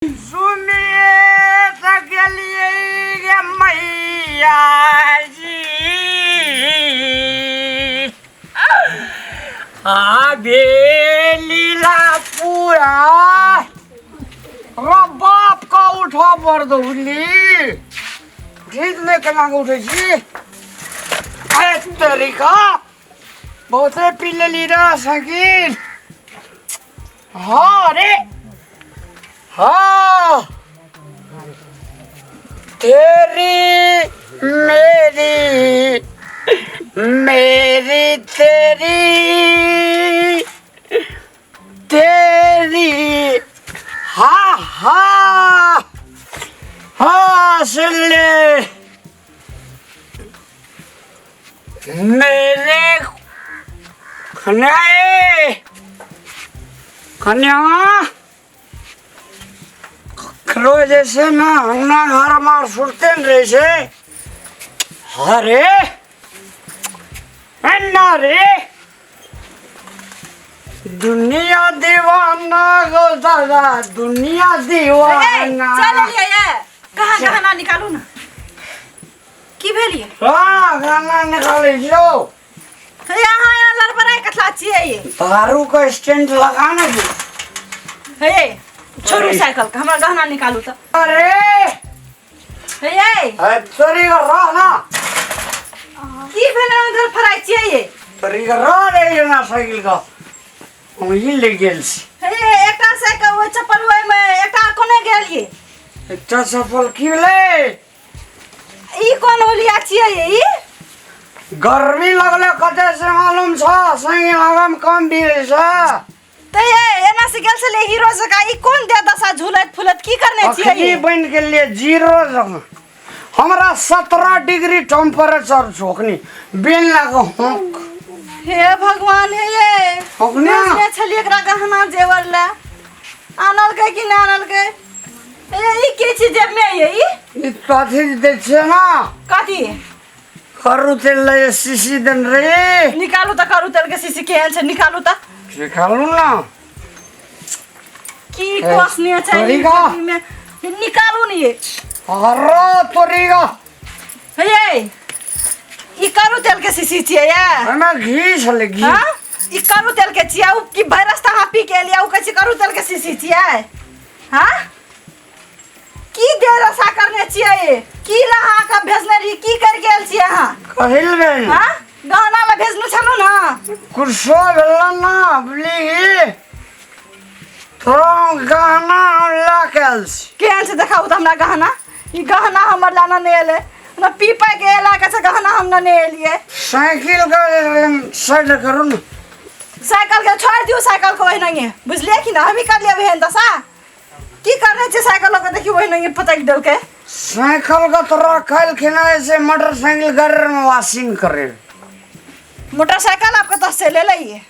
सुनिए तऽ गेलियै गे मैया जी आबे लीला पूरा रो बाप का उठो पड़ दो बुझली ठीक नहि केना कऽ उठै छी अरे तरीका बहुते पी लेली रे सकीन हाँ रे हाँ तेरी मेरी मेरी तेरी तेरी हाँ हाँ हाँ सुन ले मेरे कन्या ए कन्या ककरो जे छै ने अंगना घरमे सुरते ने रहै छै अरे एना रे दुनिया दीवाना गो दादा दुनिया दीवाना चल एलियै ये कहाँ गहना निकालू ना की भेल ये हाँ गाना निकालै छियौ हे अहाँ यहाँ लड़बड़ाय कथला छियै ये दारू का स्टैंड लगा ना जी हे छोड़ू साइकिल के हमरा गहना निकालू तऽ अरे हे ये अरे तोरी का रह ना की भेल अहाँ धड़फड़ाय छियै ये तोरी का रह रे ना साइकिल का वही ले गेल छी हे एकटा साइकिल ओहि चप्पल ओहिमे एकटा कोने गेल ये एकटा चप्पल की भेलै ई कोन होलिया छियै ई गर्मी लगले कते से मालूम छ संगे आगम कम भी छ तऽ ये एना से गेल छलै हीरो जकाँ ई कोन दे दशा झूलैत फूलैत की करने छियै अखनी ई? बनि गेलियै जीरो जकाँ हमरा 17 डिग्री टेम्परेचर छौ अखनी बेन लाग होंक हे भगवान हे ये अखने भेजने छलियै एकरा गहना जेवर लए आनलकै कि नहि आनलकै ए ई की छी जेब में ये ई ई कथी दै छियै ना कथी करू तेल लए शीशी देन रे निकालू तऽ करू तेल के शीशी केहन छै निकालू तऽ निकालू ना की कोसने छै तोरी का? में निकालू ने ये अरे तोरी का हे ये ई करू तेल के शीशी छियै ये एमे घी छलै घी हाँ ई करू तेल के छियै उ की भरि रास्ता अहाँ पी के एलियै उ कहै छै करू तेल के शीशी छियै हाँ की देर आशा करने छियै की ला अहाँ के भेजने रही की कर गेल छियै अहाँ कहिल भेल हाँ गहना ला भेजने छलहुँ ना कुर्सो भेल ना बुझली तोरा गहना हम लऽ के आयल छी केहन छै देखाउ तऽ हमरा गहना ई गहना हमर लाना नहि एलै हमरा पी पाइ के एला के छै गहना हम ने एलियै साइकिल के साइड करू ने साइकिल के छोड़ि दियौ साइकिल के ओहिनाहिए बुझलियै कि ना हमही कर लेबै एहन दशा की करने छै साइकिल के देखियौ ओहिनाहिए पटकि देलकै साइकिल के तोरा काल्हि खिना जे छै मोटरसाइकिल गरे में वॉशिंग करे मोटरसाइकिल आपके तो से ले लइए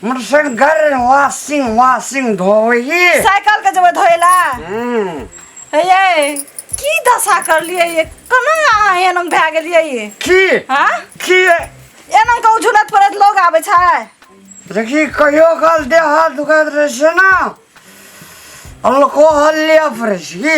मोटरसाइकिल गरे में वॉशिंग वॉशिंग धोबै साइकिल के जेबै धोइला हम्म ये की दशा कर लिए ये केना अहाँ एना भए गेलियै ये की हाँ की एना के उझलत पड़ैत लोग आबै छै देखी कहियो काल देह हाथ दुखाइत रहै छै ने अल्कोहल लिअ पड़ै छै की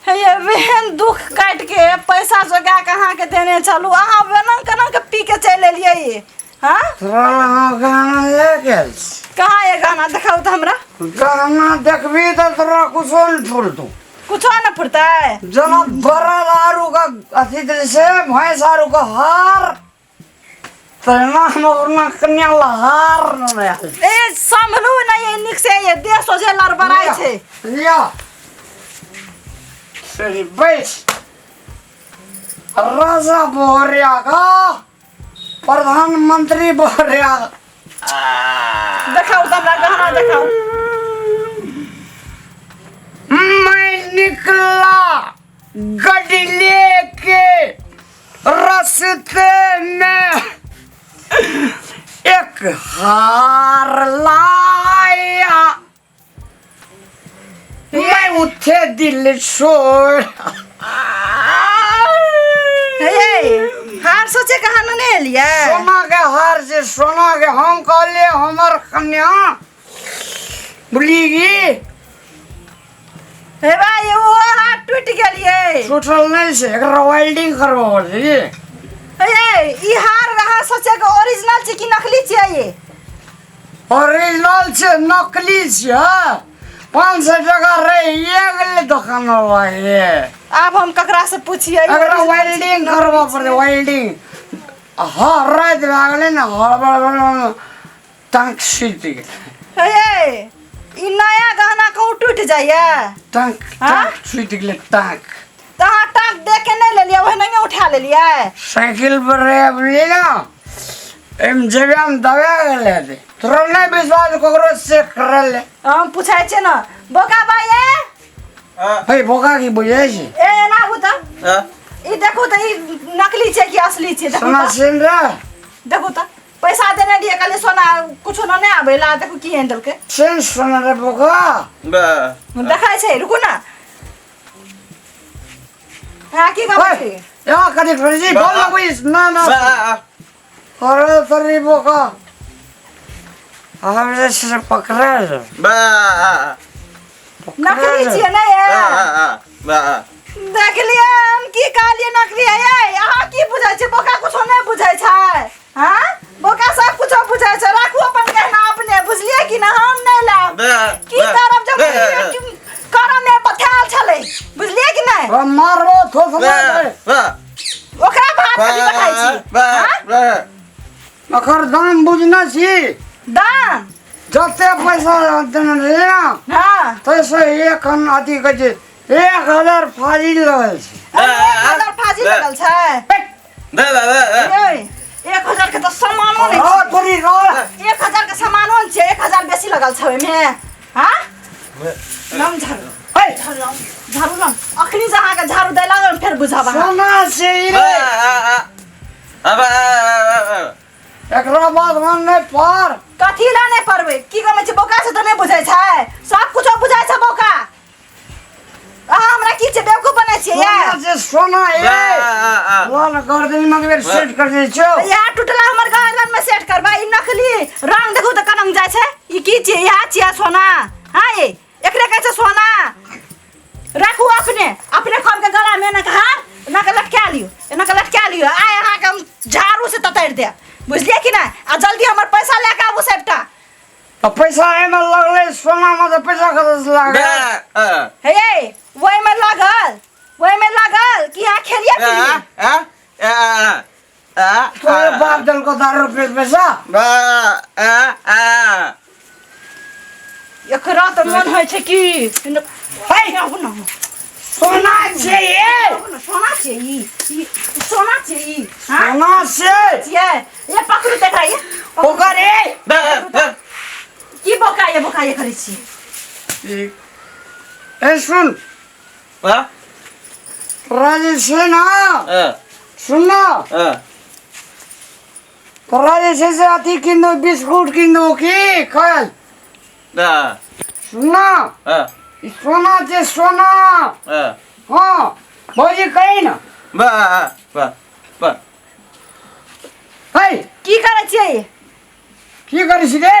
हे ये एहन दुख काटि के पैसा जोगा के अहाँके देने छलहुँ अहाँ एना केना के पी के चलि एलियै ये हाँ तोरा लग गहना लए गेल छी कहाँ ये गहना देखाउ तऽ हमरा गहना देखबी तऽ तोरा कुछो नहि फुरतौ कुछो नहि फुरतै जेना बरद आरू के अथी दै छै भैंस आरू के हार तहिना हम अपना कन्या ला हार ने आयल ए सम्भलू नहि ये नीक से ये देह सोझे लड़बड़ाइ छै लिअ सरी बैस राजा बोरिया का प्रधानमंत्री बोरिया देखाउ तऽ हमरा गहना देखाउ मैं निकला गड्डी लेके रास्ते में एक हार लाया मैं उठे दिल छोड़ हे हार सोचे कहाँ ने एलियै सोना के हार से सोना के हम कहलिए हमर कन्या बुझली की हे भाई ओ हाथ टूटि गेलियै। टूटल नहि छै, एकरा वेल्डिंग करबऽ पड़तै की। हे, ई हार अहाँ सोचे के ओरिजिनल छै कि नकली छियै ये? ओरिजिनल छै, नकली छै, हाँ? 500 टका रहिए गेलै दोकान वाला के। आब हम ककरा से पूछियै? एकरा original छै कि वेल्डिंग नकली करबऽ छियै? पड़तै, वेल्डिंग। हँ, राति भए गेलै ने, हड़बड़ टाँक सुति गेलै। हे, ई नया गहना कहूँ टूटि जाइए? टाँक हाँ? टाँक सुति गेलै, टाँक। तऽ अहाँ टाँक देख के नहि लेलियै, ओहिनाहिये उठा लेलियै? साइकिल पर रहे बुझली ने, एहिमे जेबियामे दबा गेल हेतै। तोरा नहि विश्वास, ककरो चेक करल ले। हम पूछै छियै ने, बोका भाई ए। हे बोका की बुझै छै? ए, एना आबू तऽ। ई देखू तऽ, ई नकली छै कि असली छै, देखू सोना तऽ। छीन रे। देखू तऽ, पैसा देने रहियै, कहलियै सोना कुछो ने नहि आबै ला, देखू की आनि देलकै। छीन सोना रे बोका। देखै छै, रुकू ने। हाँ, की कहै छी? यहाँ कथी करै छी? बोल ना कोई ना ना। अरे तरी बोका, हम जे से पकड़ा रे। नकली छियै ने ये? देखलियै हम की कहलियै, नकली है ये। अहाँ की बुझै छियै? बोका कुछो नहि बुझै छै? हाँ, बोका सब कुछो बुझै छै। राखू अपन गहना अपने, बुझलियै कि ना? हम नहि लाब। की करब जब करम में पथाल छलै, बुझलियै कि नहि? हम मारबो थोथना। ओकरा भात कथी बताइ छी? हाँ? ओकर दाम बुझना छी? दाम जते पैसा देने रहियै ने, ताहिसँ एक हम अथी कहै छै, 1000 फाजिल लगल छै। अरे, 1000 फाजिल लगल छै? ए, 1000 के तऽ सामानो नहि रह छै। थोड़ी रह। 1000 के सामानो नहि छै, 1000 बेसी लगल छै ओहिमे। हाँ, लम झाड़ू। है झाड़ू लम, झाड़ू लम। अखनी जे अहाँके झाड़ू दै लागल, फेर बुझब अहाँ। सोना छै ई रे। एकरा बाद हम नहि पर। कथी ला नहि पढ़बै? की गमै छै? बोका से तऽ नहि बुझै छै, सब कुछो बुझै छै बोका। अहाँ हमरा की छै, बेवकूफ बनै छियै सोना ये? छै, सोना ए लोन गर्दन में बेर सेट कर दै छौ। इएह टूटला हमर गर्दन में सेट करबै? ई नकली रंग देखू तऽ कनंग जाइ छै। ई की छियै? इएह छियै सोना? हाँ, ये एकरे कहै छै सोना। राखू अपने, अपने कम के गला में एना के हार एना के लटका लियौ, एना के लटका लियौ। आइ अहाँके हम झाड़ू से ततरि देब, बुझलियै कि नहि? आ जल्दी हमर पैसा लए कऽ आबू सबटा। तऽ पैसा एहिमे लगलै सोनामे, तऽ पैसा कतऽसँ लागल? हे ये, ओहिमे लागल, ओहिमे लागल कि अहाँ खेलिए पिलिए? तोरे बाप देलको दारू रुपये पैसा? एकरा तऽ मन होइ छै कि है आबू ने। सोना छै ये। आबू ने, सोना छै ई, ई सोना छै ई? हाँ सोना छै। छियै ये? पकड़ू तऽ एकरा, ये ओकर ए। की बोका ये, बोका ये करै छी? ए सुन, तोरा जे छै ने, सुन न, तोरा जे छै से अथी कीन दो, बिस्कुट कीन दो की खायल। सुन न, ई सोना छै, सोना। हाँ भौजी, कही न। है की करै छियै? की करै छी रे?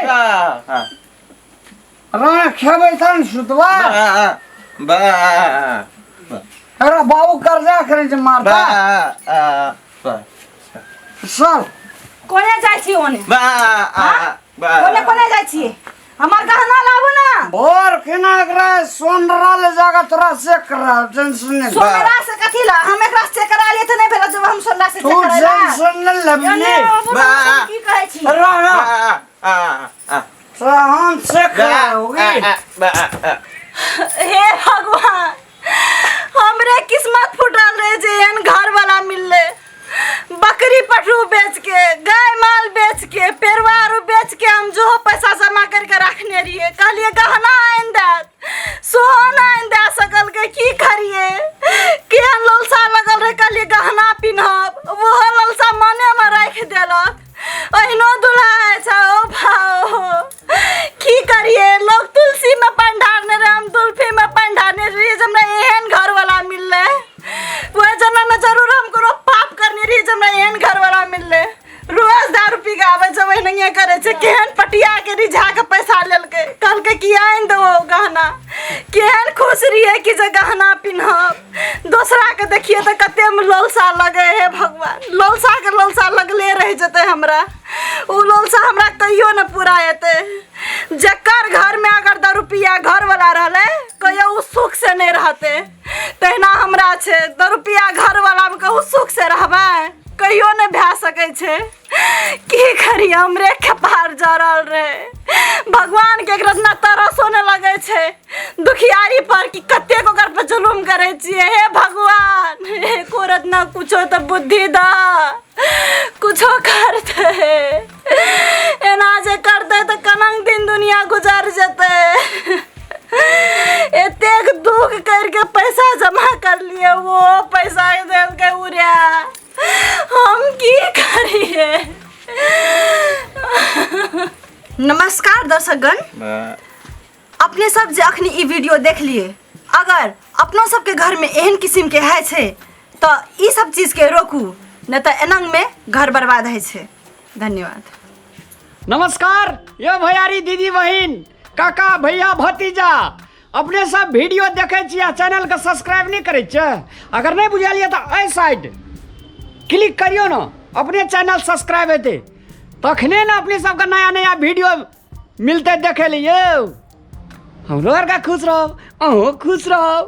राना खेबै तब ने सुतबा। एकरा बाबू कर्जा करै छै, मारता सर। कोने जाइ छी ओने? कोने कोने जाइ छी? हमर गहना लाबू ने। भोर खिना एकरा सोनरा ले जाकर तोरा चेक करा, टेंशन नहीं। सोनरा से कथी ला? हम एकरा चेक करा लिए तऽ नहि भेल जब हम सोनरा से तू चेक करा टेंशन नहीं लेबही। की कहै छी? रह रह, तोरा हम चेक करा होगी। हे भगवान, हमरे किस्मत फूटल रहे जे एहन घर वाला मिलले। बकरी पठरू बेच के, गाय माल बेच के, पेड़वा आरू बेच के हम जो पैसा जमा करके रखने रहिए, कहलिए गहना आनि देत, सोन आनि दे सकल के। की करिए, केहन ललसा लगल रहे, कहलिए गहना पिन्हब, ओहो ललसा मने में राखि देलक। ओहिनो दुल्हा होइ छै। ओ भाओ, की करिए, लोग तुलसी में पानि ढारने रहे, हम तुलसी में पानि ढार गहना पिन्हब। दोसराके देखिए तऽ कते लोलसा लगे हे भगवान, लोलसाके लोलसा लगले रहि जेतै हमरा, ओ लोलसा हमरा कहियो ने पूरा हेतै। जकर घरमे अगर दारुपिया घरवला रहलै कहियो ओ सुख से नहि रहतै, तहिना हमरा छै दारुपिया घरवलामे कहू सुख से रहबै कहियो नहि भए सकै छै। की करी, हमरे कपार जरल रहे। भगवान के एकरा इतना तरसो नहि लगै छै दुखियारी पर कि कतेक ओकर पर जुलुम करै छियै। हे भगवान, एको रत्ना कुछो तऽ बुद्धि द, कुछो करतै। एना जे करतै तऽ कनंग दिन दुनिया गुजर जेतै। एतेक दुख करके पैसा जमा कर लिए, वो पैसा देलकै उड़ा, हम की करिए। नमस्कार दर्शकगण, अपने सब जे अखनी ई वीडियो देख लिए, अगर अपनो सबके घरमे एहन किस्मके होइ छै तऽ ई सब चीजके रोकू, नहि तऽ एनंगमे घर बर्बाद होइ छै। धन्यवाद। नमस्कार यो भैयारी दीदी बहिन काका भैया भतीजा, अपने सब वीडियो देखे छी आ चैनल के सब्सक्राइब नहीं करे छियै? अगर नहीं बुझल ये तऽ एहि साइड क्लिक करियो ना, अपने चैनल सब्सक्राइब हेतै तखने ने अपने सबके नया नया वीडियो मिलते देखे लिए। हमरो आरके खुश रहब, अहूँ खुश रहब।